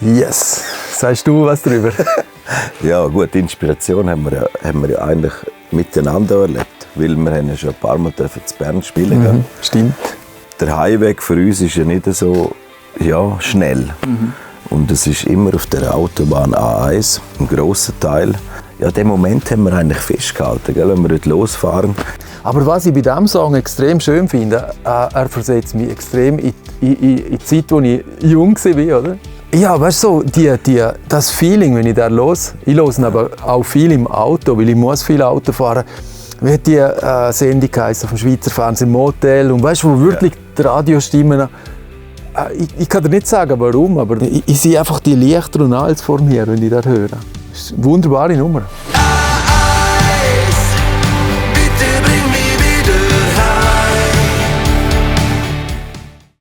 Yes. Sagst du was darüber? Ja gut, die Inspiration haben wir ja eigentlich miteinander erlebt, weil wir haben ja schon ein paar Mal zu Bern spielen gehen. Stimmt. Der Heimweg für uns ist ja nicht so schnell. Und es ist immer auf der Autobahn A1, ein grosser Teil. Ja, den Moment haben wir eigentlich festgehalten, gell, wenn wir dort losfahren. Aber was ich bei diesem Song extrem schön finde, er versetzt mich extrem in die Zeit, als ich jung war, oder? Ja, weißt du, das Feeling, wenn ich da los, ich höre aber auch viel im Auto, weil ich muss viel Auto fahren. Wie hat die Sendung geheißen vom Schweizer Fernsehen, Motel, und weißt du, wo wirklich die Radiostimmen, ich kann dir nicht sagen, warum, aber ich sehe einfach die Lichter und alles vor mir, wenn ich das höre. Das ist eine wunderbare Nummer.